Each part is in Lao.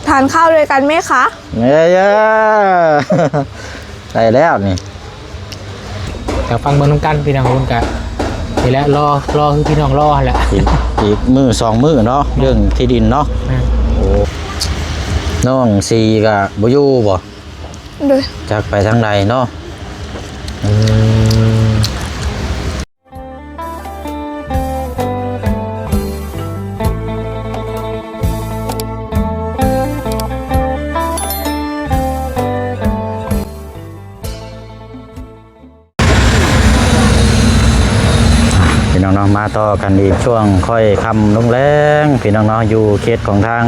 ทานข้าวด้วยกันไหมคะ เอ้ย ได้แล้วนี่ ก็ฟังเบิ่งนำกันพี่น้อง เพิ่นก็นี่แหละ รอ รอคือพี่น้องรอหั่นแหละ อีก อีกมื้อสองมื้อเนาะ เรื่องที่ดินเนาะ แม่น โอ้ น้องสีก็บ่อยู่บ่ โดย จักไปทางใดเนาะ อืม พี่น้องเนาะ มาต่อกันอีกช่วงค่อยค่ำลงแลง พี่น้องเนาะ อยู่เขตของทาง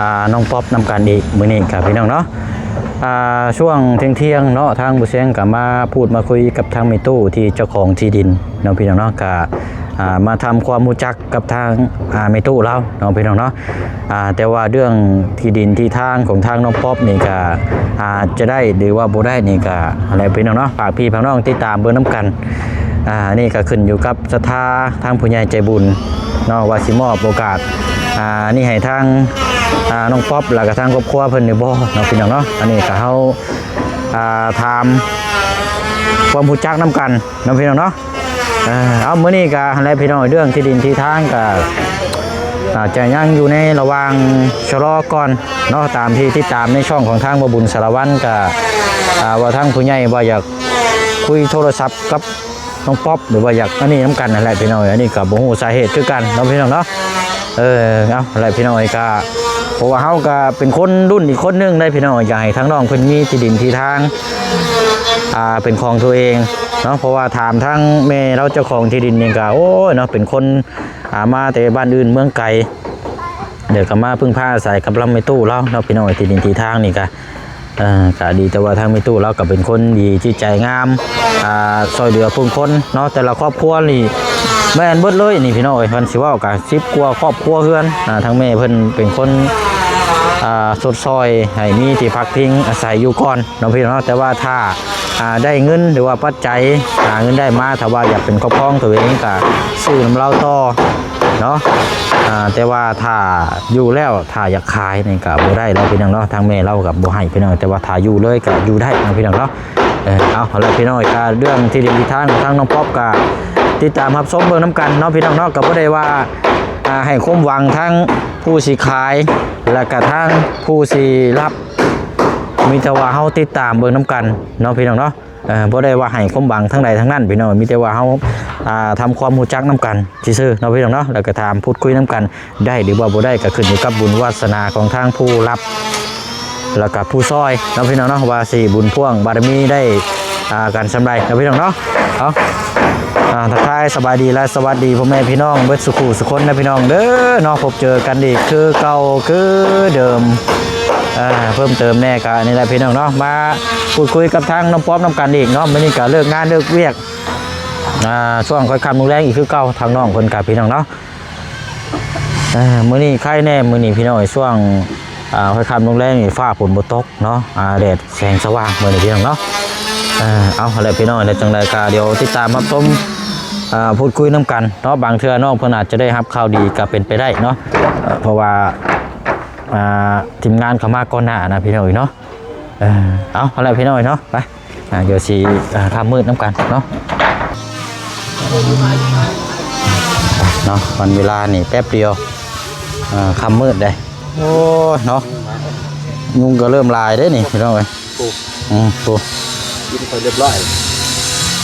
อ่า น้องป๊อปนำกันอีกมื้อนี้ครับพี่น้องเนาะ อ่า ช่วงเที่ยงๆเนาะ ทางบ่าวแสงก็มาพูดมาคุยกับทางแม่ตู้ที่เจ้าของที่ดินเนาะพี่น้องเนาะ ก็ อ่า มาทำความรู้จักกับทาง อ่า แม่ตู้ลาวเนาะพี่น้องเนาะ อ่า แต่ว่าเรื่องที่ดินที่ทางของทางน้องป๊อปนี่ก็ อ่า จะได้หรือว่าบ่ได้นี่ก็ อะไรพี่น้องเนาะ ฝากพี่ฝากน้องติดตามเบิ่งนำกัน อ่า อันนี้ก็ขึ้นอยู่กับศรัทธาทางผู้ใหญ่ใจบุญเนาะ ว่าสิมอบโอกาส อ่า นี่ให้ทาง อ่า น้องป๊อป แล้วก็ทางครอบครัวเพิ่นหรือบ่เนาะพี่น้องเนาะ อันนี้ก็เฮา อ่า ถามความรู้จักนำกันเนาะพี่น้องเนาะ เอ่อ เอา มื้อนี้ก็หั่นแหละพี่น้อง เรื่องที่ดินที่ทางก็ อาจจะยังอยู่ในระหว่างชะลอก่อนเนาะ ตามที่ติดตามในช่องของทางบ่าวบุญสารวัตรก็ อ่า ว่าทางผู้ใหญ่ว่าอยากคุยโทรศัพท์กับน้องป๊อป หรือว่าอยากอันนี้นำกันนั่นแหละพี่น้อง อันนี้ก็บ่ฮู้สาเหตุคือกันเนาะพี่น้องเนาะ เออ เอาแหละพี่น้องเอ้ย ก็เพราะว่าเฮาก็เป็นคนรุ่นอีกคนหนึ่งได้พี่น้อง อยากให้ทางน้องเพิ่นมีที่ดินที่ทาง อ่า เป็นของตัวเองเนาะ เพราะว่าถามทางแม่ลาวเจ้าของที่ดินนี่ก็ โอ้ยเนาะ เป็นคน อ่า มาแต่บ้านอื่นเมืองไกล เดี๋ยวก็มาพึ่งพาอาศัยกับลำแม่ตู้ลาวเนาะพี่น้องเอ้ย ที่ดินที่ทางนี่ก็ เอ่อ ก็ดีแต่ว่าทางแม่ตู้ลาวก็เป็นคนดีจิตใจงาม อ่า ซ่อยเหลือผู้คนเนาะ แต่ละครอบครัวนี่แม่นเบิดเลยนี่พี่น้องเอ้ย คันสิเว้าก็สิบกว่าครอบครัวเฮือน อ่า ทางแม่เพิ่นเป็นคน อ่า ชดเชยให้มีที่พักพิงอาศัยอยู่ก่อนเนาะพี่น้องเนาะ แต่ว่าถ้า อ่า ได้เงินหรือว่าปัจจัย หาเงินได้มา ถ้าว่าอยากเป็นครอบครองตัวเองก็ซื้อนำลาวต่อเนาะ อ่า แต่ว่าถ้าอยู่แล้ว ถ้าอยากขายนี่ก็บ่ได้แล้วพี่น้องเนาะ ทางแม่ลาวก็บ่ให้พี่น้อง แต่ว่าถ้าอยู่เลยก็อยู่ได้เนาะพี่น้องเนาะ เออ เอา เอาละพี่น้อง ก็เรื่องที่ดินที่ทาง ทางน้องป๊อปก็ติดตามรับชมเบิ่งนำกันเนาะพี่น้องเนาะ ก็บ่ได้ว่า อ่า ให้ความหวังทั้งผู้สิขาย แล้วก็ทั้งผู้สิรับ มีแต่ว่าเฮาติดตามเบิ่งนำกันเนาะพี่น้องเนาะ เอ่อ บ่ได้ว่าให้ความหวังทางใดทางนั้นพี่น้อง มีแต่ว่าเฮา อ่า ทำความรู้จักนำกันซื่อๆเนาะพี่น้องเนาะ แล้วก็ถามพูดคุยนำกัน ได้หรือว่าบ่ได้ก็ขึ้นอยู่กับบุญวาสนาของทางผู้รับ แล้วก็ผู้ซอยเนาะพี่น้องเนาะ ว่าสิบุญพ่วงบารมีได้ อ่า กันส่ำใดเนาะพี่น้องเนาะ เอา อ่า ทักทายสบายดีและสวัสดีพ่อแม่พี่น้องเบิดสุขุสุคนนะพี่น้องเด้อเนาะ พบเจอกันอีกคือเก่าคือเดิม อ่า เพิ่มเติมแน่ก็นี่แหละพี่น้องเนาะ มาพูดคุยกับทางน้องป๊อปนำกันอีกเนาะ มื้อนี้ก็เลิกงานเลิกเวียก อ่า ช่วงค่อยค่ำลงแลงอีกคือเก่า ทางน้องเพิ่นก็พี่น้องเนาะ เอ่อ มื้อนี้ไคแน่ มื้อนี้พี่น้อง ช่วง อ่า ค่อยค่ำลงแลงนี่ฟ้าฝนบ่ตกเนาะ อ่า แดดแสงสว่างมื้อนี้พี่น้องเนาะ เอ่อ เอา แล้วพี่น้อง แล้วจั่งใดก็เดี๋ยวติดตามรับชม อ่า พูดคุยนำกันเนาะ บางเทื่อน้องเพิ่นอาจจะได้รับข่าวดีก็เป็นไปได้เนาะ เอ่อ เพราะว่า อ่า ทีมงานเข้ามาก่อนหน้านะพี่น้องเนาะ เอ่อ เอา แล้วพี่น้องเนาะ ไป อ่า เดี๋ยวสิ อ่า ค่ำมืดนำกันเนาะ เนาะ วันเวลานี่แป๊บเดียว อ่า ค่ำมืดเด้ โอ้ย เนาะ ยุงก็เริ่มหลายเด้นี่พี่น้องเอ้ย โอ้ อืม โอ้ กินไปเรียบร้อย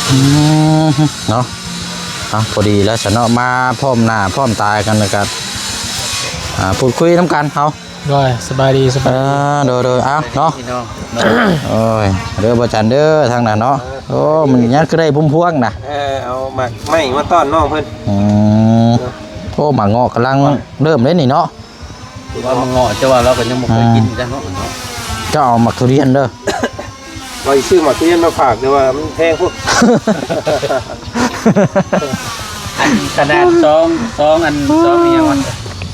อืม เนาะ เอา พอดีแล้วซะเนาะ มาพร้อมหน้าพร้อมตากันแล้วก็ อ่า พูดคุยนำกันเฮา โดย สบายดี สบายดี เออ โดย โดย เอาเนาะ พี่น้อง โอ้ย เด้อ บ่จันเด้อ ทางนั้นเนาะ โอ้ มันยังคือได้พุ่มพวงนะ เออ เอาหมากไม้มาต้อนน้องเพิ่น อืม โอ้ หมากเงาะกำลังเริ่มเลยนี่เนาะ ว่าหมากเงาะ แต่ว่าเราก็ยังบ่เคยกิน อืม จักเนาะ เจ้าเอาหมากทุเรียนเด้อ ว่าสิซื้อหมากทุเรียนมาฝาก แต่ว่ามันแพงโพด อันขนาดสอง สองอัน สองอีหยังวะ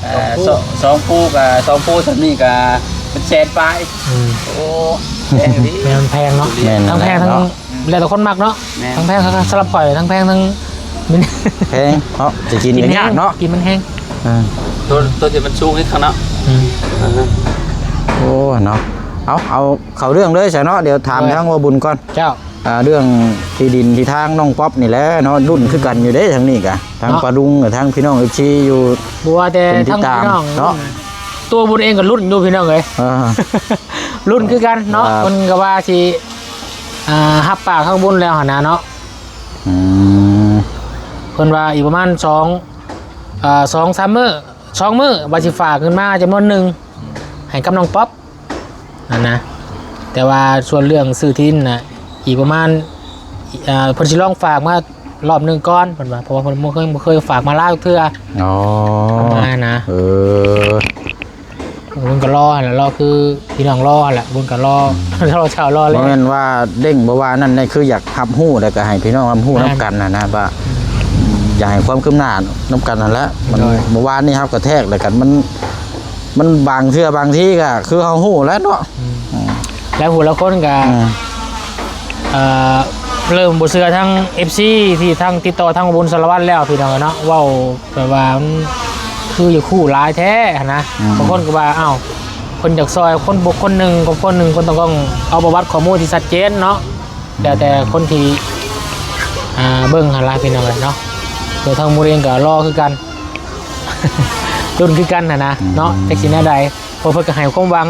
เอ่อ สอง สองภูก็ สองภูส่ำนี้ก็เป็นแสนปลาย อืม โอ้ แพงอีหลี แม่นมันแพงเนาะ แม่น ทั้งแพงทั้ง เนาะ แล้วแต่คนมักเนาะ แม่น ทั้งแพงทั้ง สำหรับข่อยทั้งแพงทั้ง แพงเนาะ สิกินก็ยากเนาะ กินมันแฮง อ่า ตัว ตัวที่มันสูงนี่ข้างเนาะ อืม อ่า ໂອ້ ເນາະ ເອົາ ເອົາເຂົ້າເລື່ອງເລີຍຊະເນາະ ດຽວຖາມ ໂດຍ ທາງວ່າບຸນກ່ອນ ເຈົ້າ ອ່າ ເລື່ອງທີ່ດິນທີ່ທາງນ້ອງປັອບນີ້ແຫຼະເນາະ ລຸ້ນຄືກັນຢູ່ເດ້ ທາງນີ້ກະ ທາງ ເນາະ ປາລຸງກັບທາງພີ່ນ້ອງເອັຟຊີຢູ່ ບໍ່ວ່າແຕ່ທາງພີ່ນ້ອງເນາະ ຕົວບຸນເອງກໍລຸ້ນຢູ່ພີ່ນ້ອງເອີຍ ເອີ ລຸ້ນຄືກັນເນາະ ເພິ່ນກໍວ່າຊິ ອ່າ ຮັບປາກທາງບຸນແລ້ວຫັ້ນນະເນາະ ອືມ ເພິ່ນວ່າອີກປະມານສອງ ອ່າ ສອງສາມມື້ ສອງມື້ວ່າຊິຝາກເງິນມາຈຳນວນໜຶ່ງໃຫ້ກັບນ້ອງປັອບຫັ້ນນະ ແຕ່ວ່າສ່ວນເລື່ອງຊື້ທີ່ດິນນະ ອີກປະມານ ອ່າ ເພິ່ນຊິລອງຝາກມາລອບໜຶ່ງກ່ອນ ເພິ່ນວ່າ ເພາະວ່າເພິ່ນບໍ່ເຄີຍ ບໍ່ເຄີຍຝາກມາລາວຈັກເທື່ອ ອໍ ປະມານນະ ເອີ ເພິ່ນກໍລໍຫັ້ນແຫຼະ ລໍຄືພີ່ນ້ອງລໍຫັ້ນແຫຼະ ເພິ່ນກໍລໍ ອືມ ລໍເຈົ້າລໍແລ້ວ ບໍ່ແມ່ນວ່າເລັ່ງບໍ່ວ່ານັ້ນໃດ ຄືຢາກຮັບຮູ້ ແລ້ວກໍໃຫ້ພີ່ນ້ອງຮັບຮູ້ນຳກັນຫັ້ນນະ ວ່າ ອືມ ຢາກໃຫ້ຄວາມຄືບໜ້ານຳກັນຫັ້ນແຫຼະ ມັນ ໂດຍ ເມື່ອວານນີ້ເຮົາກະແທກແລ້ວກັນ ມັນ ມັນບາງເທື່ອບາງທີກະຄືເຮົາຮູ້ແຫຼະເນາະ ອືມ ອືມ ແລ້ວຜູ້ລາງຄົນກະ ອືມ ເອີ ເລີ່ມບໍ່ເຊື່ອທາງເອັຟຊີທີ່ທາງຕິດຕໍ່ທາງບຸນສາລະວັນແລ້ວ ພີ່ນ້ອງເນາະ ເວົ້າແບບວ່າມັນຄືຢາກຮູ້ຫຼາຍແທ້ຫັ້ນນະ ອືມ ບາງຄົນກໍວ່າ ອ້າວ ເພິ່ນຢາກຊ່ອຍຄົນບຸກຄົນໜຶ່ງກັບຄົນໜຶ່ງ ເພິ່ນຕ້ອງເອົາປະຫວັດຂໍ້ມູນທີ່ຊັດເຈນເນາະ ແລ້ວແຕ່ຄົນທີ່ ອ່າ ເບິ່ງຫັ້ນລະ ພີ່ນ້ອງເອີຍເນາະ ໂດຍທາງໝູ່ເອງກໍລໍຄືກັນ ລຸ້ນຄືກັນຫັ້ນນະ ອືມ ເນາະ ຈັກຊິແນວໃດ ເພາະເພິ່ນກໍໃຫ້ຄວາມຫວັງ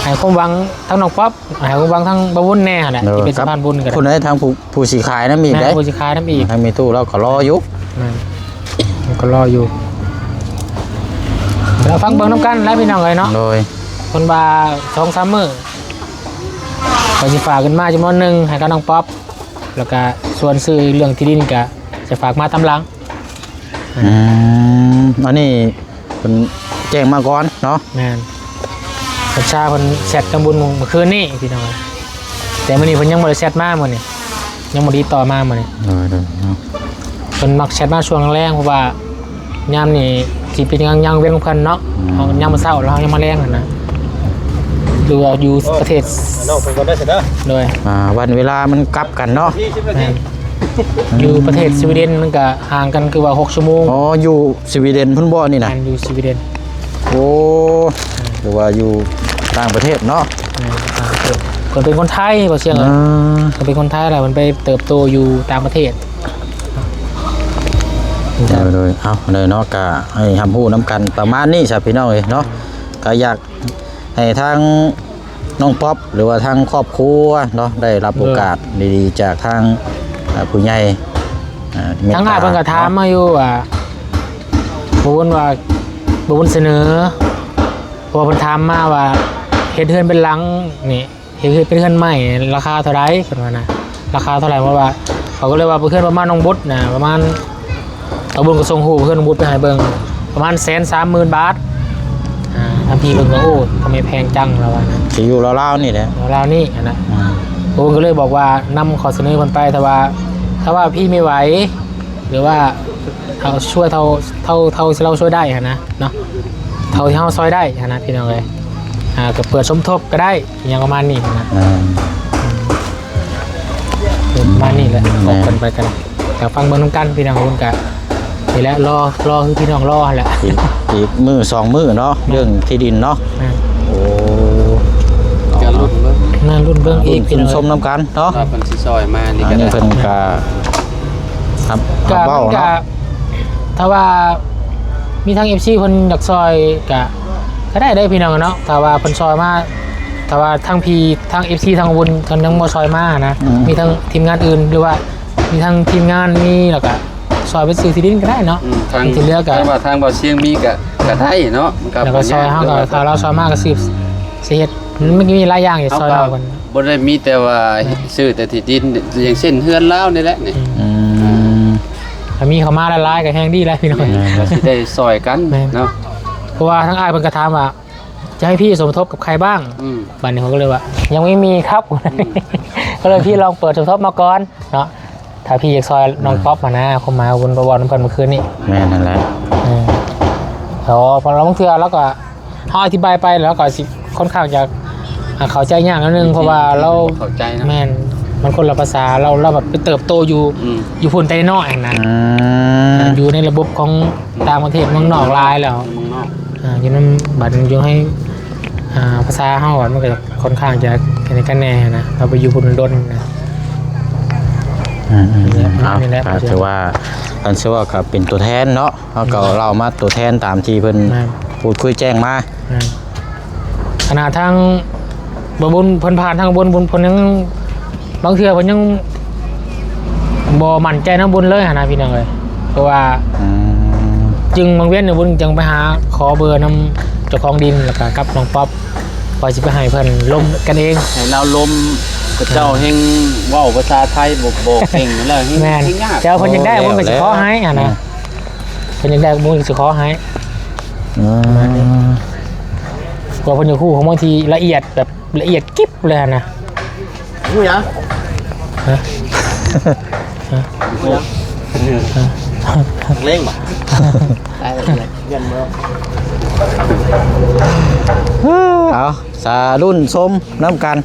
ໃຫ້ຄວາມຫວັງທັງນ້ອງປັອບ ໃຫ້ຄວາມຫວັງທັງບ່າວບຸນແດ່ຫັ້ນແຫຼະ ເອີ ທີ່ເປັນສະພານບຸນກໍໄດ້ ຜູ້ໃດ ທາງຜູ້ ຜູ້ຊິຂາຍນຳອີກ ແມ່ນ ເດ້ ຜູ້ຊິຂາຍນຳອີກ ທາງແມ່ຕູ້ລາວກໍລໍຢູ່ ແມ່ນ ກໍລໍຢູ່ ລະຟັງເບິ່ງນຳກັນແຫຼະ ພີ່ນ້ອງເອີຍເນາະ ໂດຍ ເພິ່ນວ່າສອງສາມມື້ ກໍຊິຝາກເງິນມາຈຳນວນໜຶ່ງໃຫ້ກັບນ້ອງປັອບ ແລ້ວກະສ່ວນຊື້ເລື່ອງທີ່ດິນກະຈະຝາກມາຕາມຫຼັງ ອືມ ອັນນີ້ເພິ່ນແຈ້ງມາກ່ອນເນາະ ແມ່ນ ບັດຊາເພິ່ນແຊັດທາງບຸນມື້ຄືນນີ້ ພີ່ນ້ອງ ແຕ່ມື້ນີ້ເພິ່ນຍັງບໍ່ໄດ້ແຊັດມາ ມື້ນີ້ຍັງບໍ່ໄດ້ຕິດຕໍ່ມາມື້ນີ້ ໂດຍໆ ເນາະ ເພິ່ນມັກແຊັດມາຊ່ວງແລງໆ ເພາະວ່າ ຍາມນີ້ຊິເປັນຫຍັງ ຍັງວຽນຂອງເພິ່ນເນາະ ອືມ ເຮົາຍາມມື້ເຊົ້າ ແລ້ວເຮົາຍັງມາແລງຫັ້ນນະ ຫຼືວ່າຢູ່ປະເທດ ນ້ອງເພິ່ນກໍໄດ້ຊະເດີ ໂດຍ ອ່າ ວັນເວລາມັນກັບກັນເນາະ ແມ່ນ ຢູ່ປະເທດສະວີເດັນມັນກະຫ່າງກັນຄືວ່າຫົກຊົ່ວໂມງ ອໍ ຢູ່ສະວີເດັນພຸ້ນບໍ່ນີ້ນະ ແມ່ນ ຢູ່ສະວີເດັນ ໂອ້ ຖືວ່າຢູ່ຕ່າງປະເທດເນາະ ແມ່ນ ຕ່າງປະເທດ ເພິ່ນເປັນຄົນໄທ ບໍ່ຊຽງເອີຍ ເພິ່ນເປັນຄົນໄທ ແລ້ວເພິ່ນໄປເຕີບໂຕຢູ່ຕ່າງປະເທດ ໂດຍໆ ເອົາເລີຍເນາະ ກະໃຫ້ຮັບຮູ້ນຳກັນປະມານນີ້ຊະ ພີ່ນ້ອງເອີຍເນາະ ກະຢາກໃຫ້ທາງນ້ອງປັອບ ຫຼືວ່າທາງຄອບຄົວເນາະ ໄດ້ຮັບໂອກາດດີໆ ຈາກທາງ ເອີ ຜູ້ໃຫຍ່ ເອີ ເມດຕາ ທາງອ້າຍເພິ່ນກໍຖາມມາຢູ່ວ່າ ບໍ່ວຸ້ນວ່າ ບໍ່ວຸ້ນສະເໜີ ເພາະວ່າເພິ່ນຖາມມາວ່າ ເຮັດເຮືອນເປັນຫຼັງນີ້ ເຮັດ ເຮັດເປັນເຮືອນໃໝ່ ລາຄາເທົ່າໃດ ເພິ່ນວ່ານະ ລາຄາເທົ່າໃດ ເພາະວ່າ ເຂົາກໍເລີຍວ່າເຮືອນປະມານນ້ອງບຸດນະ ປະມານ ເອົາບຸນກໍສົ່ງຮູບເຮືອນນ້ອງບຸດໄປໃຫ້ເບິ່ງ ປະມານແສນສາມໝື່ນບາດ ອ່າ ທາງພີ່ເພິ່ນກໍ ໂອ້ ທຳໄມແພງຈັງ ລາວວ່ານະ ຊິຢູ່ລາວໆນີ້ແຫຼະ ລາວໆນີ້ຫັ້ນນະ ອືມ ໂອ້ ກໍເລີຍບອກວ່ານຳຂໍ້ສະເໜີເພິ່ນໄປ ຖ້າວ່າ ຖ້າວ່າພີ່ໄມ່ໄຫວ ຫຼືວ່າ ເຮົາຊ່ວຍເທົ່າ ເທົ່າ ເທົ່າທີ່ເຮົາຊ່ວຍໄດ້ຫັ້ນນະເນາະ ເທົ່າທີ່ເຮົາຊ່ອຍໄດ້ຫັ້ນນະ ພີ່ນ້ອງເອີຍ ອ່າ ກໍເປີດສົມທົບກໍໄດ້ ອີ່ຫຍັງປະມານນີ້ຫັ້ນນະ ອ່າ ປະມານນີ້ແຫຼະ ແມ່ນ ບອກເພິ່ນໄປກໍໄດ້ ກໍຟັງເບິ່ງນຳກັນ ພີ່ນ້ອງ ເພິ່ນກໍນີ້ແຫຼະ ລໍ ລໍຄືພີ່ນ້ອງລໍຫັ້ນແຫຼະ ອີກ ອີກມື້ສອງມື້ເນາະ ເລື່ອງທີ່ດິນເນາະ ແມ່ນ ໂອ້ ກໍລຸ້ນເບິ່ງ ແມ່ນ ລຸ້ນເບິ່ງອີກ ລຸ້ນຊົມນຳກັນເນາະ ວ່າເພິ່ນຊິຊ່ອຍມານີ້ ອັນນີ້ກໍໄດ້ ເພິ່ນກໍ ຄັບ ກໍ ເວົ້າ ມັນກໍ ເນາະ ຖ້າວ່າມີທາງເອັຟຊີເພິ່ນຢາກຊ່ອຍກໍ ກໍໄດ້ເດ້ພີ່ນ້ອງເນາະ ຖ້າວ່າເພິ່ນຊ່ອຍມາ ຖ້າວ່າທາງພີ່ ທາງເອັຟຊີ ທາງບຸນເພິ່ນຍັງບໍ່ຊ່ອຍມານະ ອືມ ມີທາງທີມງານອື່ນ ຫຼືວ່າມີທາງທີມງານ ມີ ແລ້ວກໍຊ່ອຍໄປຊື້ທີ່ດິນກໍໄດ້ເນາະ ອືມ ທາງ ທີ່ເຫຼືອກໍ ຖ້າວ່າທາງບ່າວຊຽງມີກໍ ກໍໄດ້ເນາະ ມັນກໍ ແລ້ວກໍຊ່ອຍເຮົາກໍ ຖ້າລາວຊ່ອຍມາກໍຊິ ຊິເຮັດ ມັນມີຫຼາຍຢ່າງທີ່ຊ່ອຍເຮົາ ເຮົາກໍບໍ່ໄດ້ມີແຕ່ວ່າ ແມ່ນ ຊື້ແຕ່ທີ່ດິນ ຢ່າງເຊັ່ນເຮືອນລາວນີ້ແຫຼະນີ້ ອືມ ອືມ ຖ້າມີເຂົ້າມາຫຼາຍໆກໍແຮງດີແຫຼະພີ່ນ້ອງ ແມ່ນ ກໍຊິໄດ້ຊ່ອຍກັນ ແມ່ນ ເນາະ ເພາະວ່າທາງອ້າຍເພິ່ນກໍຖາມວ່າ ຈະໃຫ້ພີ່ສົມທົບກັບໃຄບ້າງ ອືມ ບາດນີ້ເຂົາກໍເລີຍວ່າ ຍັງໄມ່ມີຄັບ ອືມ ກໍເລີຍພີ່ລອງເປີດສົມທົບມາກ່ອນເນາະ ຖ້າພີ່ຢາກຊ່ອຍນ້ອງ ອ່າ ປັອບຫັ້ນນະ ຄວາມໝາຍວ່າບຸນ ເວົ້ານຳເພິ່ນເມື່ອຄືນນີ້ ແມ່ນຫັ້ນແຫຼະ ເອີ ເພາະລາງເທື່ອລາວກໍ ເຮົາອະທິບາຍໄປແລ້ວກໍຊິຄ່ອນຂ້າງຈະ ອ່າ ເຂົ້າໃຈຍາກໜ້ອຍໜຶ່ງ ເພາະວ່າລາວ ເຂົ້າໃຈນະ ແມ່ນ ມັນຄົນລະພາສາ ລາວ ລາວແບບໄປເຕີບໂຕຢູ່ ອືມ ຢູ່ພຸ້ນແຕ່ນ້ອຍຫັ້ນນະ ອືມ ຢູ່ໃນລະບົບຂອງຕ່າງປະເທດ ເມືອງນອກຫຼາຍແລ້ວ ເມືອງນອກ ອ່າ ຢູ່ນຳ ບັດຢູ່ໃຫ້ ອ່າ ພາສາເຮົາມັນກໍຄ່ອນຂ້າງຈະອັນນີ້ກັນແດ່ນະ ເຮົາໄປຢູ່ພຸ້ນດົນນະ. ອືມໆໆ ເອົາ ກໍຖືວ່າ ອັນເຊື່ອວ່າກໍເປັນຕົວແທນເນາະ ເຮົາກໍເລົ່າມາຕົວແທນຕາມທີ່ເພິ່ນ ແມ່ນ ພູດຄຸຍແຈ້ງມາ. ແມ່ນ ຂະໜາດທາງບ່າວບຸນເພິ່ນຜ່ານ ທາງບ່າວບຸນເພິ່ນຍັງ ບາງເທື່ອເພິ່ນຍັງບໍ່ໝັ້ນໃຈນຳບຸນເລີຍຫັ້ນນະພີ່ນ້ອງເອີຍ. ເພາະວ່າ ອືມ ຈຶ່ງບາງວຽນນີ້ບຸນຈຶ່ງໄປຫາຂໍເບີນຳເຈົ້າຂອງດິນ ແລ້ວກໍກັບນ້ອງປັອບ ວ່າຊິໄປໃຫ້ເພິ່ນລົມກັນເອງ ໃຫ້ລາວລົມ. ເຂົາເຈົ້າແຮ່ງເວົ້າພາສາໄທບໍ່ ບໍ່ເກັ່ງແລ້ວ ແຮ່ງ ແມ່ນ ແຮ່ງຍາກ. ແຕ່ວ່າເພິ່ນຢາກໄດ້ ໂອ້ ບຸນກໍຊິຂໍໃຫ້ຫັ້ນນະ. ອືມ ເພິ່ນຢາກໄດ້ບຸນກໍຊິຂໍໃຫ້. ອືມ ວ່າເພິ່ນຢາກຮູ້ຂໍ້ມູນທີ່ລະອຽດ ແບບລະອຽດກິບເລີຍຫັ້ນນະ. ຮູ້ຫຍັງ? ຮະ? ຮະ? ຮູ້ຫຍັງ? ເລັ່ງບໍ່? ລາຍລະອຽດ ຢ້ານບໍ່? ເອົາ ສາລຸ້ນຊົມນຳກັນ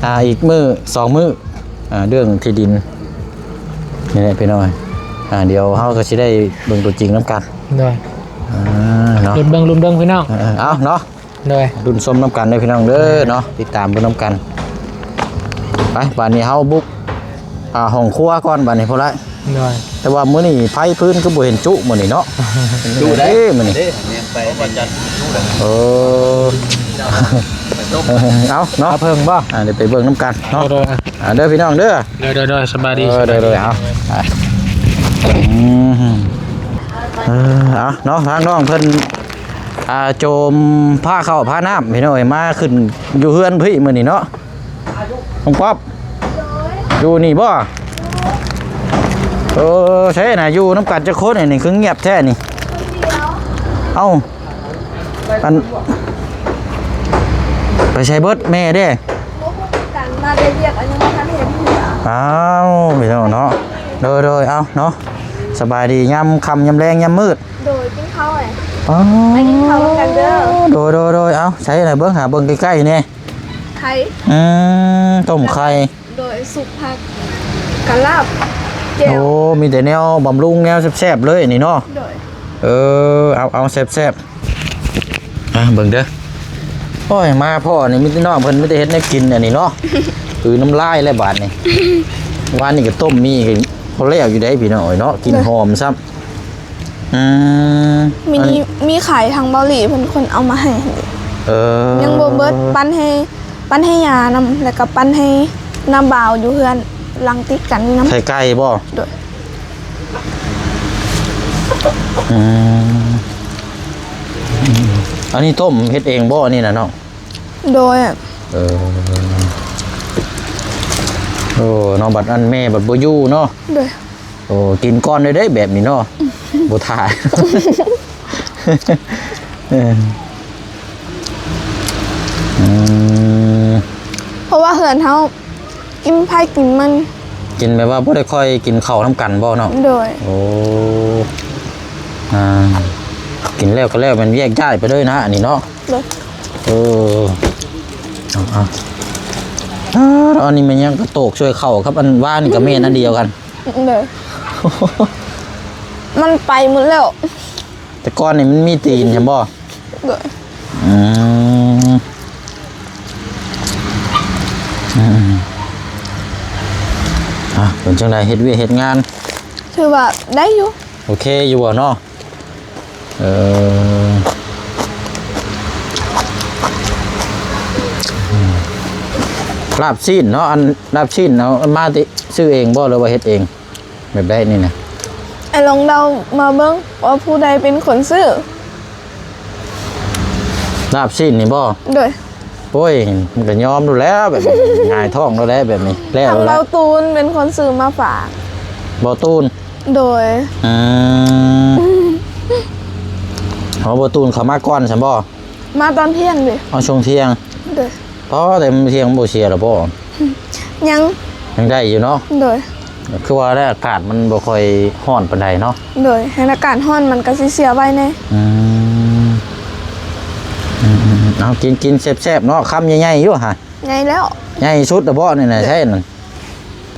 ອ່າ ອີກມື້ສອງມື້ ອ່າ ເລື່ອງທີ່ດິນນີ້ແຫຼະພີ່ນ້ອງ. ອ່າ ດຽວເຮົາກໍຊິໄດ້ເບິ່ງຕົວຈິງນຳກັນ. ໂດຍ ອ່າ ເນາະ ລຸ້ນເບິ່ງ ລຸ້ນເບິ່ງພີ່ນ້ອງ. ເອີ ເອົາເນາະ ໂດຍ ລຸ້ນຊົມນຳກັນເດີພີ່ນ້ອງເດີເນາະ ຕິດຕາມເບິ່ງນຳກັນ. ໄປ ບາດນີ້ເຮົາບຸກ ອ່າ ຫ້ອງຄົວກ່ອນບາດນີ້ພຸ້ນລະ. ໂດຍ ແຕ່ວ່າມື້ນີ້ໄຟຟືນຄືບໍ່ເຫັນຈຸມື້ນີ້ເນາະ. ຈຸໄດ້ມື້ນີ້. ເອີ ເອົາເນາະ ເພິ່ງບໍ່? ອ່າ ດຽວໄປເບິ່ງນຳກັນເນາະ. ໂດຍ ອ່າ ເດີພີ່ນ້ອງເດີ. ໂດຍໆໆ ສະບາຍດີ. ເອີ ໂດຍໆ ເອົາ ອືມ ເອີ ເອົາເນາະ ທາງນ້ອງເພິ່ນ ອ່າ ໂຈມພາເຂົ້າພານ້ຳພີ່ນ້ອງເອີຍ ມາຂຶ້ນຢູ່ເຮືອນພີ້ມື້ນີ້ເນາະ. ນ້ອງປັອບ ຢູ່ນີ້ບໍ່? ເອີ ໃຊ່ນະ ຢູ່ນຳກັນຈັກຄົນນີ້ ຄືງຽບແທ້ນີ້? ເອົ້າ ອັນ ໄປໃສເບິດແມ່ເດ້? ບໍ່ຮູ້ຄືກັນ ມາແຕ່ວຽກ ອັນຍັງບໍ່ທັນເຫັນເທື່ອ. ອ້າວ ພີ່ນ້ອງເນາະ ໂດຍໆ ເອົາເນາະ ສະບາຍດີ ຍາມຄ່ຳຍາມແລງຍາມມືດ. ໂດຍ ກິນເຂົ້າແຫຼະ ໄປກິນເຂົ້ານຳກັນເດີ. ໂດຍໆໆ ເອົາ ໃສ່ລະເບິ່ງ ຫາເບິ່ງໃກ້ໆແດ່. ໄຂ່ ອືມ ຕົ້ມໄຂ່ ໂດຍ ຊຸບຜັກ ກະລາບ ແຈ່ວ. ໂອ້ ມີແຕ່ແນວບຳລຸງ ແນວແຊບໆເລີຍນີ້ເນາະ. ໂດຍ ເອີ ເອົາໆ ແຊບໆ. ອ່າ ເບິ່ງເດີ ໂອ້ຍ ມາພໍ້ນີ້ມີແຕ່ນ້ອງເພິ່ນມີແຕ່ເຮັດແນວກິນອັນນີ້ເນາະ. ຄືນ້ຳລາຍແລ້ວບາດນີ້. ວານນີ້ກໍຕົ້ມໝີ່ກໍພໍແລ້ວຢູ່ເດ້ພີ່ນ້ອງເອີຍເນາະ ກິ່ນຫອມຊ້ຳ. ອືມ ມີ ອັນນີ້ ມີຂາຍທາງເບົາຫຼີ່ເພິ່ນຄົນເອົາມາໃຫ້. ເອີ ຍັງບໍ່ເບິດ ປັ່ນໃຫ້ ປັ່ນໃຫ້ຍ່ານຳ ແລ້ວກໍປັ່ນໃຫ້ນ້າບ່າວຢູ່ເຮືອນຫຼັງຕິດກັນນີ້ນຳ. ໄຂ່ໄກ່ບໍ່? ໂດຍ ອືມ ອັນນີ້ຕົ້ມເຮັດເອງບໍ່ອັນນີ້ນະນ້ອງ? ໂດຍ ເອີ ໂອ້ ເນາະ ບັດອັນແມ່ບັດບໍ່ຢູ່ເນາະ. ໂດຍ ໂອ້ ກິນກ່ອນເດ້ ແບບນີ້ເນາະ ບໍ່ຖ້າ. ເອີ ອືມ ເພາະວ່າເຮືອນເຮົາກິນໃຜກິນມັນ ກິນແບບວ່າບໍ່ໄດ້ຄ່ອຍກິນເຂົ້ານຳກັນບໍ່ນ້ອງ? ໂດຍ ໂອ້ ອ່າ ກິນແລ້ວກໍແລ້ວ ແມ່ນແຍກຍ້າຍໄປເລີຍນະ ອັນນີ້ເນາະ. ໂດຍ ເອີ ເອົາໆ ອ່າ ອັນນີ້ແມ່ນຫຍັງ? ກະໂຕກຊ່ວຍເຂົ້າກັບອັນວານນີ້ກະແມ່ນອັນດຽວກັນ. ໂດຍ ມັນໄປໝົດແລ້ວ. ແຕ່ກ່ອນນີ້ມັນມີຕີນຊັ້ນບໍ່? ໂດຍ ອືມ ອືມ ອ່າ ເປັນຈັ່ງໃດ ເຮັດວຽກເຮັດງານ? ຖືວ່າໄດ້ຢູ່. ໂອເຄຢູ່ບໍ່ເນາະ? ເອີ ລາບຊີ້ນເນາະ ອັນລາບຊີ້ນເອົາມາຕິ ຊື້ເອງບໍ່ ຫຼືວ່າເຮັດເອງ? ແບບໃດນີ້ນະ? ໄອ້ລອງເດົາມາເບິ່ງວ່າຜູ້ໃດເປັນຄົນຊື້. ລາບຊີ້ນນີ້ບໍ່? ໂດຍ ໂອ້ຍ ມັນກໍຍອມໂລດແລ້ວແບບນີ້ ຫງາຍທ້ອງໂລດແຫຼະແບບນີ້ ແລ້ວໂລດແຫຼະ. ທາງເບົາຕູນເປັນຄົນຊື້ມາຝາກ. ເບົາຕູນ? ໂດຍ ອືມ ເອົາ ເບົາຕູນເຂົ້າມາກ່ອນຊັ້ນບໍ່? ມາຕອນທ່ຽງເດ້. ເອົາ ຊ່ວງທ່ຽງ. ໂດຍ ພໍແຕ່ທ່ຽງບໍ່ເສຍລະບໍ່? ຍັງ ຍັງໄດ້ຢູ່ເນາະ. ໂດຍ ຄືວ່າແລ້ວ ອາກາດມັນບໍ່ຄ່ອຍຮ້ອນປານໃດເນາະ. ໂດຍ ແຮ່ງອາກາດຮ້ອນມັນກໍຊິເສຍໄວແດ່. ອືມ ອືມໆ ເອົາ ກິນໆ ແຊບໆເນາະ ຄຳໃຫຍ່ໆຢູ່ຫະ. ໃຫຍ່ແລ້ວ ໃຫຍ່ສຸດລະບໍ່ນີ້ນະ. ໂດຍ ໃຊ່ນັ້ນ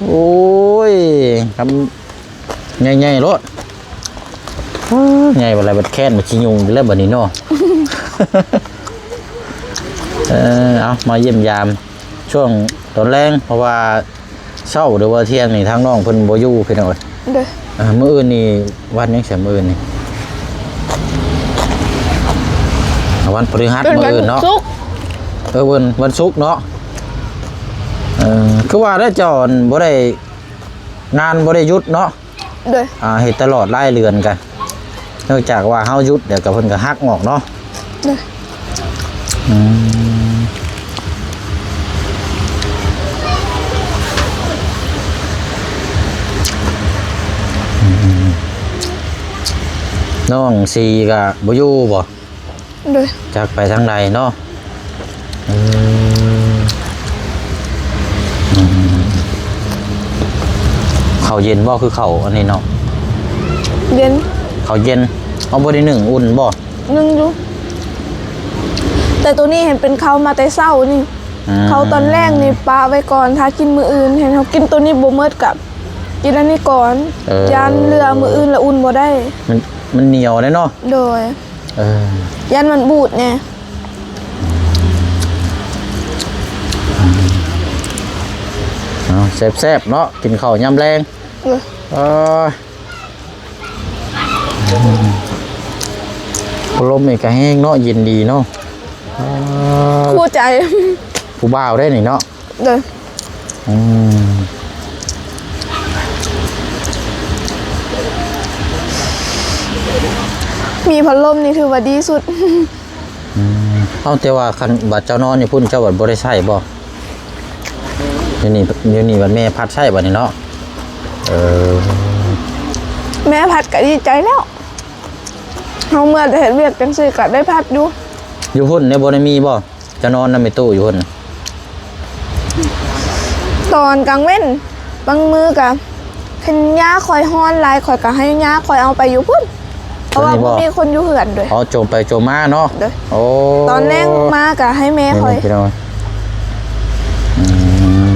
ໂອ້ຍ ຄຳ ໃຫຍ່ໆໂລດ. ເອີ ໃຫຍ່ບັດລະບັດແຄ້ນບັດຊິຍຸງຢູ່ແລ້ວບັດນີ້ເນາະ. ເອີ ເອົາ ມາຢ້ຽມຢາມຊ່ວງຕອນແລງ ເພາະວ່າເຊົ້າ ຫຼືວ່າທ່ຽງນີ້ ທາງນ້ອງເພິ່ນບໍ່ຢູ່ພີ່ນ້ອງເອີຍ. ໂດຍ. ອ່າ ມື້ອື່ນນີ້ວັນຫຍັງຊະ? ມື້ອື່ນນີ້ ອ່າ ວັນພະລິຫັດ ເປັນວັນ ມື້ອື່ນເນາະ ສຸກ. ເອີ ວັນ ວັນສຸກເນາະ. ເອີ ຄືວ່າແລ້ວເຈົ້າ ອັນ ບໍ່ໄດ້ ງານບໍ່ໄດ້ຢຸດເນາະ. ໂດຍ. ອ່າ ເຮັດຕະຫຼອດຫຼາຍເດືອນກະ ເນື່ອງຈາກວ່າເຮົາຢຸດ ແລ້ວກະເພິ່ນກະຫັກອອກເນາະ. ໂດຍ. ອືມ ນ້ອງຊີກະບໍ່ຢູ່ບໍ່? ໂດຍ. ຈັກໄປທາງໃດເນາະ. ເອີ ອືມ ເຂົ້າເຢັນບໍ່? ຄືເຂົ້າອັນນີ້ເນາະ. ເຢັນ. ເຂົ້າເຢັນ. ເຮົາບໍ່ໄດ້ໜຶ້ງອຸ່ນບໍ່? ໜຶ້ງຢູ່ ແຕ່ໂຕນີ້ຫັ້ນເປັນເຂົ້າມາແຕ່ເຊົ້ານີ້. ອືມ ເຂົ້າຕອນແລງນີ້ປະໄວ້ກ່ອນ ຖ້າກິນມື້ອື່ນ ເຫັນເຮົາກິນໂຕນີ້ບໍ່ໝົດກະກິນອັນນີ້ກ່ອນ. ເອີ ຢ້ານເຫຼືອມື້ອື່ນລະອຸ່ນບໍ່ໄດ້. ມັນ ມັນໜຽວເດ້ເນາະ. ໂດຍ. ເອີ ຢ້ານມັນບູດແດ່. ເອົາ ແຊບໆເນາະ ກິນເຂົ້າຍາມແລງ. ເອີ ເອີ ອືມ ພັດລົມນີ້ກະແຮງເນາະ ເຢັນດີເນາະ. ເອີ ຄູ່ໃຈ ຜູ້ບ່າວໄດ໋ນີ້ເນາະ. ໂດຍ. ອືມ ມີພັດລົມນີ້ຖືວ່າດີສຸດ. ອືມ ເອົາ ແຕ່ວ່າຄັນບາດເຈົ້ານອນຢູ່ພຸ້ນ ເຈົ້າບັດບໍ່ໄດ້ໃຊ້ບໍ່? ຢູ່ນີ້ ຢູ່ນີ້ບັດແມ່ພັດໃຊ້ບັດນີ້ເນາະ. ເອີ ແມ່ພັດກະດີໃຈແລ້ວ ເຮົາເມື່ອແຕ່ເຮັດວຽກຈັ່ງຊີ້ກະໄດ້ພັດຢູ່. ຢູ່ພຸ້ນນີ້ບໍ່ໄດ້ມີບໍ່? ເຈົ້ານອນນຳແມ່ຕູ້ຢູ່ພຸ້ນ? ຕອນກາງເວັນ ບາງມື້ກະຄັນຍ່າຂ້ອຍຮ້ອນຫຼາຍ ຂ້ອຍກະໃຫ້ຍ່າຂ້ອຍເອົາໄປຢູ່ພຸ້ນ ເພາະວ່າບໍ່ມີຄົນຢູ່ເຮືອນເດ້. ອໍ ໂຈມໄປໂຈມມາເນາະ. ໂດຍ. ໂອ້ ຕອນແລງມາກະໃຫ້ແມ່ຂ້ອຍ. ນີ້ພີ່ນ້ອງ ອືມ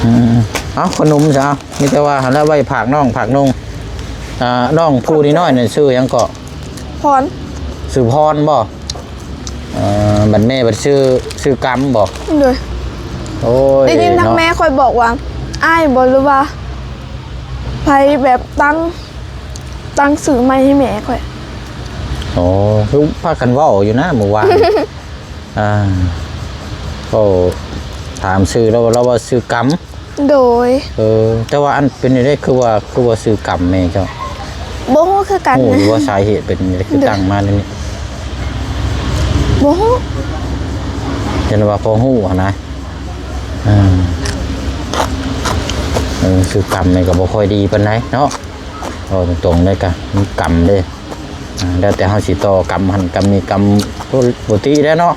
ອືມ ເອົາ ຂະໜົມຊະ ມີແຕ່ວ່າຫັ້ນລະ ໄວ້ຝາກນ້ອງຝາກນຸ່ງ. ອ່າ ນ້ອງຜູ້ນ້ອຍໆນັ້ນຊື່ຫຍັງເກາະ? ພອນ. ຊື່ພອນບໍ່? ເອີ ບັດແມ່ບັດຊື່ ຊື່ກຳບໍ່? ໂດຍ. ໂອ້ຍ ໄດ້ຍິນທາງແມ່ຂ້ອຍບອກວ່າ ອ້າຍບໍ່ ຫຼືວ່າໃຜແບບຕັ້ງ ຕັ້ງຊື່ໃໝ່ໃຫ້ແມ່ຂ້ອຍ. ໂອ້ ຄືພາກັນເວົ້າຢູ່ນະມື້ວານ. ອ່າ ເວົ້າຖາມຊື່ລາວ ລາວວ່າຊື່ກຳ. ໂດຍ. ເອີ ແຕ່ວ່າອັນເປັນຈັ່ງໃດ ຄືວ່າ ຄືວ່າຊື່ກຳແມ່ເຈົ້າ? ບໍ່ຮູ້ຄືກັນ. ຮູ້ຢູ່ວ່າສາເຫດເປັນຈັ່ງໃດ ຄື ໂດຍ ຕັ້ງມາແນວນີ້? ບໍ່ຮູ້. ເຫັນວ່າພໍຮູ້ຫັ້ນນະ. ເອີ ເອີ ຊື່ກຳນີ້ກໍບໍ່ຄ່ອຍດີປານໃດເນາະ. ເວົ້າຕົງໆເລີຍກະ ມັນກຳເດ້. ອ່າ ແລ້ວແຕ່ເຮົາຊິຕໍ່ກຳຫັ້ນກຳນີ້ ກຳປົກກະຕິແຫຼະເນາະ.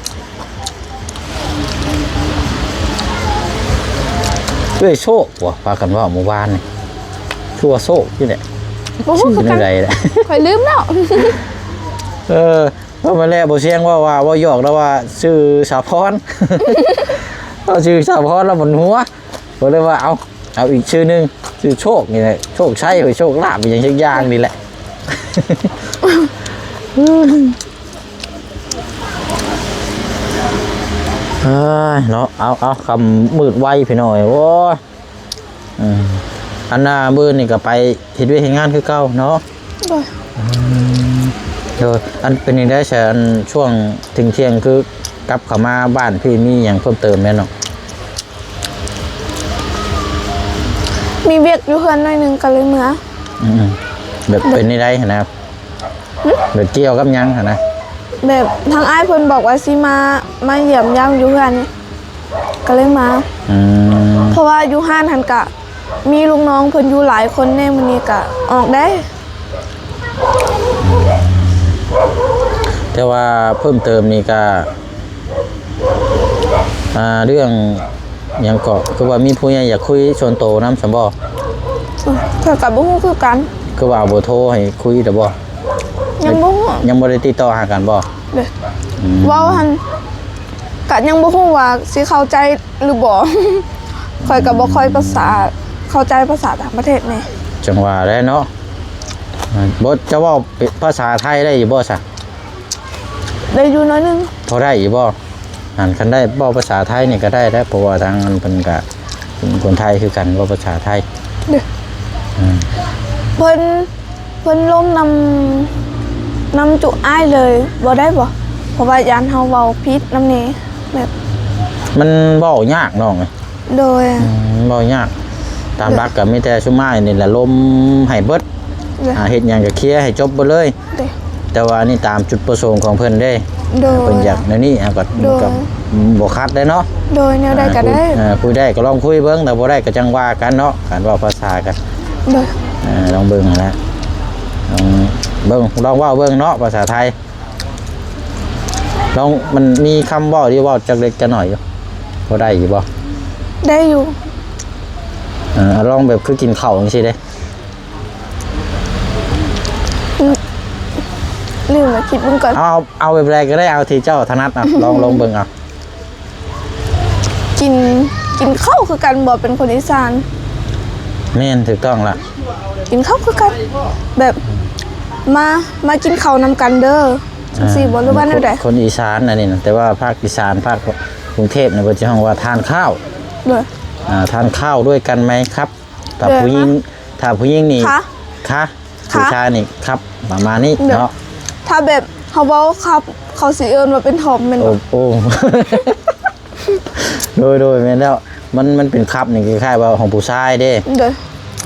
ເອື້ອຍໂຊກບໍ່ ພາກັນເວົ້າມື້ວານນີ້ ຄືວ່າໂຊກນີ້ແຫຼະ. ບໍ່ຮູ້ຄືກັນ. ຊື່ແນວໃດລະ? ຂ້ອຍລືມແລ້ວ. ເອີ ເວົ້າມາແລ້ວ ບໍ່ຊຽງເວົ້າວ່າ ເວົ້າຫຍອກລາວວ່າຊື່ສາວພອນ. ເວົ້າຊື່ສາວພອນລາວໝູນຫົວ. ກໍເລີຍວ່າ ເອົາ ເອົາອີກຊື່ໜຶ່ງ ຊື່ໂຊກນີ້ແຫຼະ ໂຊກໄຊ ໂຊກລາບ ອີ່ຫຍັງຈັກຢ່າງນີ້ແຫຼະ. ເອີຍ ເນາະ ເອົາ ເອົາ ຄ່ຳມືດໄວພີ່ນ້ອງເອີຍ ໂອ້ຍ. ເອີ ອັນນ່າ ມື້ນີ້ກໍໄປເຮັດວຽກເຮັດງານຄືເກົ່າເນາະ. ໂດຍ. ເອີ ອັນເປັນຈັ່ງໃດຊະ ອັນຊ່ວງທ່ຽງໆ ຄືກັບເຂົ້າມາບ້ານພີ້ ມີຫຍັງເພີ່ມເຕີມແດ່ເນາະ? ມີວຽກຢູ່ເຮືອນໜ້ອຍໜຶ່ງກໍເລີຍເມືອ. ອືມ ແບບເປັນແນວໃດຫັ້ນນະ? ຫຶ? ແບບກ່ຽວກັບຫຍັງຫັ້ນນະ? ແບບທາງອ້າຍເພິ່ນບອກວ່າຊິມາ ມາຢ້ຽມຢາມຢູ່ເຮືອນນີ້ ກໍເລີຍມາ. ອືມ ເພາະວ່າຢູ່ຮ້ານຫັ້ນກະມີລູກນ້ອງເພິ່ນຢູ່ຫຼາຍຄົນແດ່ ມື້ນີ້ກະອອກໄດ້. ແຕ່ວ່າເພີ່ມເຕີມນີ້ກະ ອ່າ ເລື່ອງຫຍັງເກາະ ຄືວ່າມີຜູ້ໃຫຍ່ຢາກຄຸຍສ່ວນໂຕນຳຊັ້ນບໍ່? ຂ້ອຍກໍບໍ່ຮູ້ຄືກັນ. ຄືວ່າເອົາເບີໂທໃຫ້ຄຸຍແລ້ວບໍ່? ຍັງບໍ່ຮູ້. ຍັງບໍ່ໄດ້ຕິດຕໍ່ຫາກັນບໍ່? ເດ້. ອືມ ເວົ້າຫັ້ນ ກະຍັງບໍ່ຮູ້ວ່າຊິເຂົ້າໃຈຫຼືບໍ່. ຂ້ອຍກໍບໍ່ຄ່ອຍພາສາ ເຂົ້າໃຈພາສາຕ່າງປະເທດແດ່. ຈັ່ງວ່າແຫຼະເນາະ. ບໍ່ ເຈົ້າເວົ້າພາສາໄທໄດ້ຢູ່ບໍ່ຊະ? ໄດ້ຢູ່ໜ້ອຍໜຶ່ງ. ພໍໄດ້ຢູ່ບໍ່? ອັນ ຄັນໄດ້ເວົ້າພາສາໄທນີ້ກໍໄດ້ແຫຼະ ເພາະວ່າທາງອັນເພິ່ນກໍເປັນຄົນໄທຄືກັນ ເວົ້າພາສາໄທ. ເດ້. ອືມ ເພິ່ນ ເພິ່ນລົມນຳ ນຳຈຸອ້າຍເລີຍບໍ່ໄດ້ບໍ່? ເພາະວ່າຢ້ານເຮົາເວົ້າຜິດນຳແດ່ ແບບ ມັນເວົ້າຍາກນ້ອງເອີຍ. ໂດຍ. ອືມ ເວົ້າຍາກ. ຕາມຫຼັກກໍມີແຕ່ຊຸມອ້າຍນີ້ແຫຼະລົມໃຫ້ເບິດ. ໂດຍ. ອ່າ ເຮັດຫຍັງກໍເຄຍໃຫ້ຈົບເບິດເລີຍ. ໂດຍ. ແຕ່ວ່າອັນນີ້ຕາມຈຸດປະສົງຂອງເພິ່ນເດ້. ໂດຍ. ເພິ່ນຢາກແນວນີ້ ເຮົາກໍ ໂດຍ ກໍບໍ່ຂັດເດ້ເນາະ. ໂດຍ. ແນວໃດກໍໄດ້. ອ່າ ຄຸຍ ເອີ ຄຸຍໄດ້ກໍລອງຄຸຍເບິ່ງ ຖ້າບໍ່ໄດ້ກໍຈັ່ງວ່າກັນເນາະ ການເວົ້າພາສາກັນ. ໂດຍ. ເອີ ລອງເບິ່ງຫັ້ນແຫຼະ ລອງເບິ່ງ ລອງເວົ້າເບິ່ງເນາະ ພາສາໄທ. ລອງ ມັນມີຄຳເວົ້າທີ່ເວົ້າຈັກເລັກຈັກໜ້ອຍຢູ່ ພໍໄດ້ຢູ່ບໍ່? ໄດ້ຢູ່. ເອີ ລອງແບບຄືກິນເຂົ້າຈັ່ງຊີ້ເດ້. ອືມ ລືມລະ ຄິດເບິ່ງກ່ອນ. ເອົາ ເອົາແບບໃດກໍໄດ້ ເອົາທີ່ເຈົ້າຖະໜັດ ເອົາ ລອງ ລອງເບິ່ງເອົາ. ກິນ ກິນເຂົ້າຄືກັນບໍ່ ເປັນຄົນອີສານ. ແມ່ນ ຖືກຕ້ອງລະ ກິນເຂົ້າຄືກັນ ແບບ ມາ ມາກິນເຂົ້ານຳກັນເດີ ຈັ່ງຊີ້ບໍ່ ຫຼືວ່າແນວໃດ? ຄົນ ຄົນອີສານອັນນີ້ນະ ແຕ່ວ່າພາກອີສານ ພາກກຸງເທບນີ້ ເພິ່ນຊິຮ້ອງວ່າທານຂ້າວ. ໂດຍ. ອ່າ ທານข้าวด้วยกันไหมครับ ຖ້າ ໂດຍ ຜູ້ຍິງ ມາ ຖ້າຜູ້ຍິງນີ້ ຄະ ຄະ ຄະ ຜູ້ຊາຍນີ້ ครับ ປະມານນີ້ ໂດຍ ເນາະ. ຖ້າແບບເຮົາເວົ້າ ครับ ເຂົາຊິເອີ້ນວ່າເປັນທອມແມ່ນບໍ່? ໂອ້ ໂອ້ ໂດຍ ໂດຍ ແມ່ນແລ້ວ ມັນ ມັນເປັນ ครับ ນີ້ຄ້າຍໆວ່າຂອງຜູ້ຊາຍເດ້. ໂດຍ.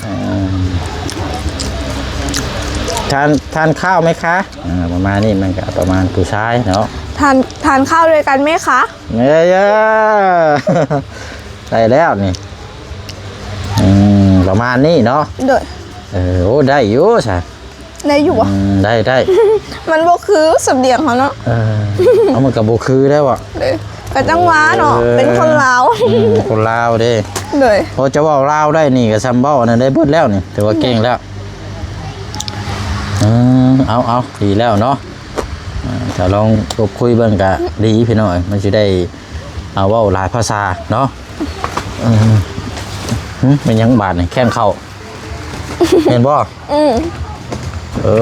ເອີ ทาน ทานข้าวไหมคะ ອ່າ ປະມານນີ້ ມັນກໍປະມານຜູ້ຊາຍເນາະ. ทาน ทานข้าวด้วยกันไหมคะ ເອີ ໄດ້ແລ້ວນີ້ ອືມ ປະມານນີ້ເນາະ. ໂດຍ. ເອີ ໂອ້ ໄດ້ຢູ່ຊະ ໄດ້ຢູ່ບໍ່? ອືມ ໄດ້ ໄດ້ ມັນບໍ່ຄືສຳນຽງເຮົາເນາະ. ເອີ ເອົາ ມັນກໍບໍ່ຄືແລ້ວອະ. ໂດຍ. ກໍຈັ່ງວ່າເນາະ ເອີ ເປັນຄົນລາວ ອືມ ຄົນລາວເດ້. ໂດຍ. ພໍຈະເວົ້າລາວໄດ້ນີ້ກໍຊ່ຳເວົ້າອັນນັ້ນໄດ້ເບິດແລ້ວນີ້ ຖືວ່າເກັ່ງແລ້ວ. ເອີ ເອົາ ເອົາ ດີແລ້ວເນາະ. ເອີ ຖ້າລອງລົບຄຸຍເບິ່ງກໍດີພີ່ນ້ອງ ມັນຊິໄດ້ ເອົາ ເວົ້າຫຼາຍພາສາເນາະ. ເອີ ຫຶ ແມ່ນຫຍັງບາດນີ້ ແຂ້ງເຂົ້າ ແມ່ນບໍ່? ອືມ ເອີ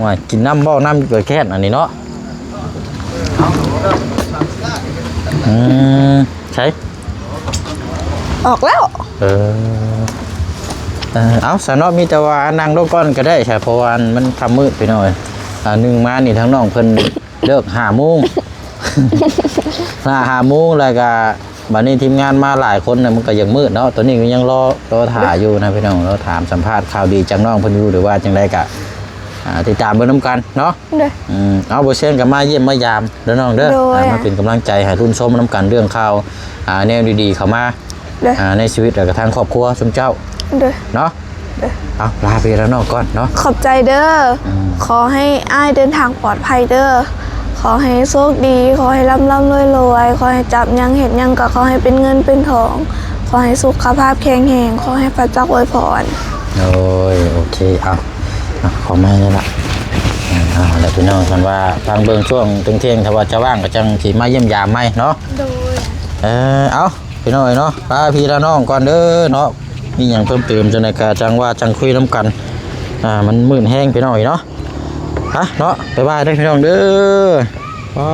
ວ່າກິນນ້ຳບໍ່ ນ້ຳກໍແຄ້ນອັນນີ້ເນາະ. ອືມ ໃສ ອອກແລ້ວ. ເອີ ເອີ ເອົາ ສະເນາະ ມີແຕ່ວ່ານັ່ງລົງກ່ອນກໍໄດ້ຊະ ເພາະວ່າມັນຄ່ຳມືດພີ່ນ້ອງເອີຍ. ອ່າ ໜຶ່ງມານີ້ທາງນ້ອງເພິ່ນ ເລີກຫ້າໂມງ ຫ້າ ຫ້າໂມງ ແລ້ວກະບາດນີ້ທີມງານມາຫຼາຍຄົນນະ ມັນກໍຍັງມືດເນາະ. ຕອນນີ້ກໍຍັງລໍ ລໍຖ້າຢູ່ນະພີ່ນ້ອງ ລໍຖາມສຳພາດຂ່າວດີຈາກນ້ອງເພິ່ນຢູ່ ຫຼືວ່າຈັ່ງໃດກະ ອ່າ ຕິດຕາມເບິ່ງນຳກັນເນາະ. ໂດຍ. ອືມ ເອົາ ບໍ່ເຊັ່ນກໍມາຢ້ຽມມາຢາມເດີນ້ອງເດີ. ໂດຍ. ອ່າ ມາເປັນກຳລັງໃຈໃຫ້ລຸນຊົມນຳກັນເລື່ອງຂ່າວ ອ່າ ແນວດີໆເຂົ້າມາ ໂດຍ. ອ່າ ໃນຊີວິດ ແລ້ວກໍທາງຄອບຄົວຊຸມເຈົ້າ. ໂດຍ. ເນາະ. ເອົາ ລາພີ່ລານ້ອງກ່ອນເນາະ. ຂອບໃຈເດີ. ອືມ ຂໍໃຫ້ອ້າຍເດີນທາງປອດໄພເດີ. ຂໍໃຫ້ໂຊກດີ ຂໍໃຫ້ລ່ຳໆລວຍໆ ຂໍໃຫ້ຈັບຫຍັງເຮັດຫຍັງກໍຂໍໃຫ້ເປັນເງິນເປັນທອງ ຂໍໃຫ້ສຸຂະພາບແຂງແຮງ ຂໍໃຫ້ພະເຈົ້າອວຍພອນ. ໂອ້ຍ ໂອເຄ ເອົາ ເອົາ ຂໍໃໝ່ແລ້ວລະ. ເອົາລະພີ່ນ້ອງ ຄັນວ່າຟັງເບິ່ງຊ່ວງທ່ຽງໆ ຖ້າວ່າຈະວ່າງກໍຈັ່ງຊິມາຢ້ຽມຢາມໃໝ່ເນາະ. ໂດຍ. ເອີ ເອົາ ພີ່ນ້ອງເອີຍເນາະ ລາພີ່ລານ້ອງກ່ອນເດີເນາະ. ມີຫຍັງເພີ່ມເຕີມຈັ່ງໃດກໍຈັ່ງວ່າຈັ່ງຄຸຍນຳກັນ. ອ່າ ມັນມືດແຮງພີ່ນ້ອງເອີຍເນາະ. ຮະ ເນາະ ບາຍບາຍເດີພີ່ນ້ອງເດີ. ອໍ